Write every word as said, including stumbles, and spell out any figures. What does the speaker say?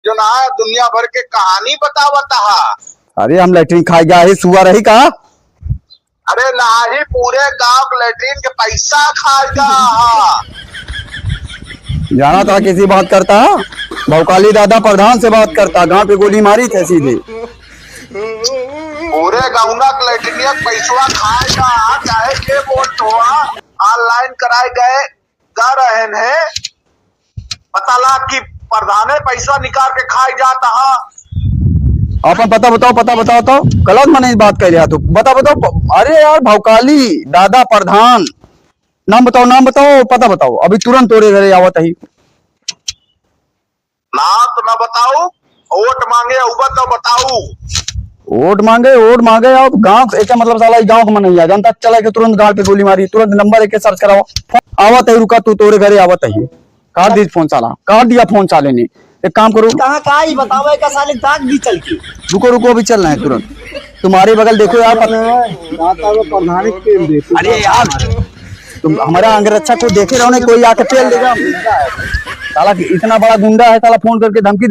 जो ना दुनिया भर के कहानी बतावत हा। अरे हम लैट्रिन खाए गया है, सुअर रही का? अरे नाही, पूरे गांव के लैट्रिन के पैसा खाए गया हा। जाना था किसी बात करता है, भौकाली दादा प्रधान से बात करता, गांव पे गोली मारी थे सीधे। पूरे गौना के लैट्रिनिया के पैसवा खाए गया हा, चाहे के बोलत हुआ, online कराए गए, कर रहे हैं। पता ला कि प्रधाने पैसा निकाल के खाए जात हा। अपन पता बताओ, पता बताओ तो। गलत मने बात कह लिया तू। पता बताओ, प-, अरे यार, भौकाली दादा प्रधान, नाम बताओ, नाम बताओ, पता बताओ, अभी तुरंत तोरे घरे आवत ही। नाम तो ना बताऊ, वोट मांगे अउबा तो बताऊ। वोट मांगे, वोट मांगे, अब गांव के, एके मतलब साला ई गांव के मनई है, जनता चला के तुरंत गांव पे गोली मारी, तुरंत नंबर एक के search करावा। फोन आवत ही, रुका तू, तोरे घरे आवत ही। काट दी फोन साला, काट दिया फोन साले ने। एक काम करो। कहाँ, कहाँ ही बतावा, एक साले दाग दी चल के। रुको, रुको, अभी चल रहे हैं तुरंत। तुम्हारे बगल देखो यार, पत- अरे यार, तुम हमारा अंगरक्षा को देखे रहो, नहीं कोई आके पेल देगा। साला इतना बड़ा गुंडा है, साला फोन करके धमकी दे।